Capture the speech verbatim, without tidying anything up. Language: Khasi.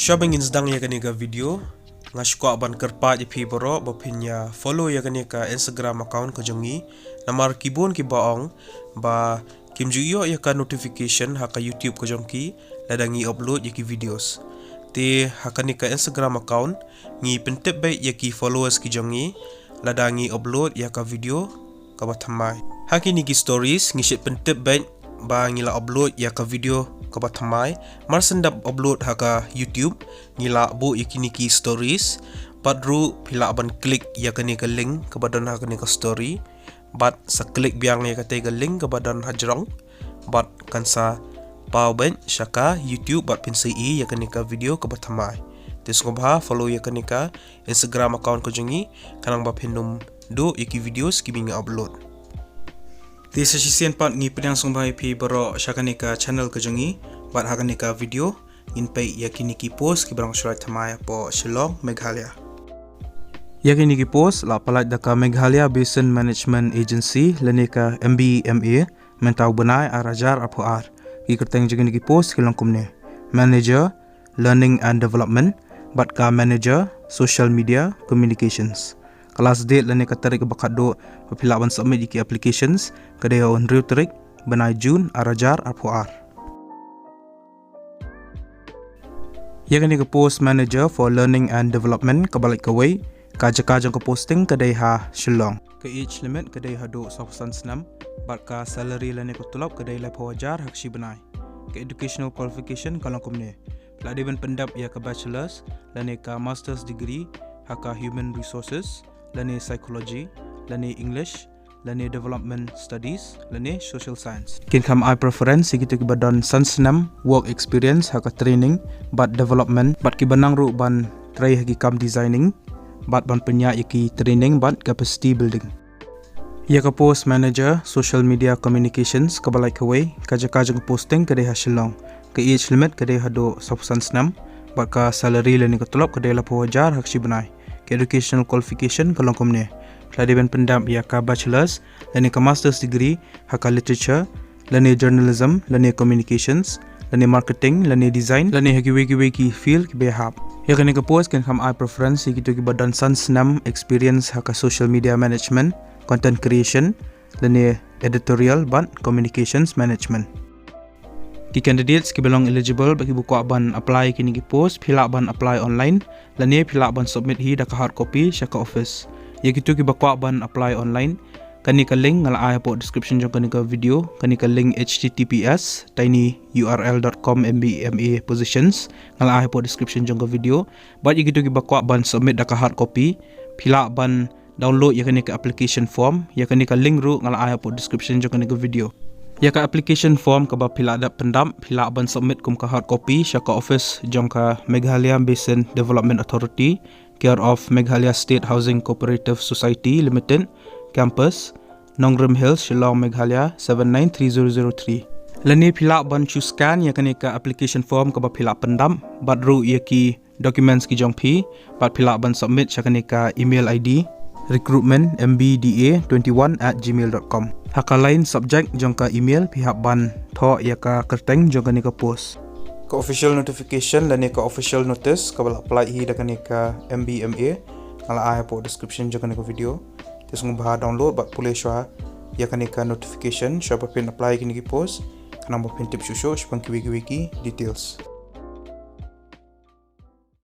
Shuwa ba ngin sdang ïa kane ka video, nga sngewkwah ban kyrpad ïa phi baroh ba phin ïa follow ïa kane ka Instagram account ka jong ngi. Namar ki bun kiba ong ba kim ju ïoh ïa ka notification ha ka YouTube ka jong ki lada ngi upload ïa ki videos. Te ha kane ka Instagram account ngi pyntip beit ïa ki followers ki jong ngi lada ngi upload ïa ka video kaba thymmai. Ha kine ki stories ngi shait pyntip beit ba ngi la upload ïa ka video kaba thymmai. Mar shen dep upload ha ka YouTube ngi lah buh ïa kine ki stories. Bad ruh phi lah ban click ïa kane ka link kaba don ha kane ka story. Bad sa click biang ïa kata ka link kaba don hajrong. Bad kan sa paw beit sha ka YouTube bad phin sa ïohi ïa kane ka video kaba thymmai. Te sngewbha follow ïa kane ka Instagram account ka jong ngi, khnang ba phin ym duh ïa ki videos kiba ngi upload. Te sa shisien pat ngi pdiang sngewbha ïa phi baroh sha kane ka channel ka jong ngi, bad ha kane ka video ngin peit ïa kine ki post kiba long shuwa thymmai hapoh Shillong, Meghalaya. Ïa kine ki post la pyllait da ka Meghalaya Basin Management Agency lane ka M B M A mynta u bnai ar hajar arphew ar. Ki kyrteng jong kine ki post ki long kumne: Manager Learning and Development bad ka Manager Social Media Communications. Ka last date lane ka tarik ba khatduh ba phi lah ban submit ïa ki applications ka dei ha u hynriew tarik bnai June ar hajar arphew ar. Ïa kane ka post Manager for Learning and Development kaba lait kawei, ka jaka jong ka posting ka dei ha Shillong. Ka age limit ka dei haduh sawphew san snem bad ka salary lane ka tulop ka dei laiphew hajar ha ka shi bnai. Ka educational qualification ka long kumne: la dei ban pyndep ïa ka bachelor's lane ka master's degree ha ka human resources lane psychology lane English lane development studies lane social science. Kin kham ai preference ïa kito kiba don san snem work experience ha ka training bad development bad kiba nang ruh ban trei ha ki kam designing bad ban pynïaid ïa ki training bad capacity building. Ïa ka post Manager Social Media Communications kaba lait kawei, ka jaka jong ka posting ka dei ha Shillong. Ka age limit ka dei haduh sawphew san snem bad ka salary lane ka tulop ka dei laiphew hajar ha ka shi bnai. Ka educational qualification ka long kumne: la dei ban pyndep ïa ka bachelor's lane ka master's degree ha ka literature lane journalism lane communications lane marketing lane design lane ha kiwei kiwei ki field kiba ïahap. Ïa kane ka post kin kham ai preference ïa kito kiba don san snem experience ha ka social media management, content creation lane editorial bad communications management. Ki candidates kiba long eligible bad kiba kwah ban apply ïa kine ki post phi lah ban apply online lane phi lah ban submit hi da ka hard copy sha ka office. Ïa kito kiba kwah ban apply online, kane ka link nga la ai hapoh description jong kane ka video. Kane ka link H T T P S tinyurl dot com M B M A positions nga la ai hapoh description jong ka video. Bad ïa kito kiba kwah ban submit da ka hard copy phi lah ban download ïa kane ka application form. Ïa kane ka link ruh nga la ai hapoh description jong kane ka video. Ïa ka application form kaba phi lah dep pyndep phi lah ban submit kum ka hard copy sha ka office jong ka Meghalaya Basin Development Authority, care of Meghalaya State Housing Cooperative Society Limited, Campus, Nongrim Hills, Shillong, Meghalaya seven nine three zero zero three. Lane phi lah ban shu scan ïa kane ka application form kaba phi lah pyndep bad ruh ïa ki documents ki jong phi bad phi lah ban submit sha kane ka email I D recruitment M B D A twenty one at gmail dot com. Ha ka line subject jong ka email phi hap ban thoh ïa ka kyrteng jong kane ka post. Ka official notification lane ka official notice kaba la pyllait hi da kane ka M B M A nga la ai hapoh description jong kane ka video. Te sngewbha download bad pule shuwa ïa kane ka notification shuwa ba phin apply kine ki post, khnang ba phin tip shuh shuh shaphang kiwei kiwei ki details.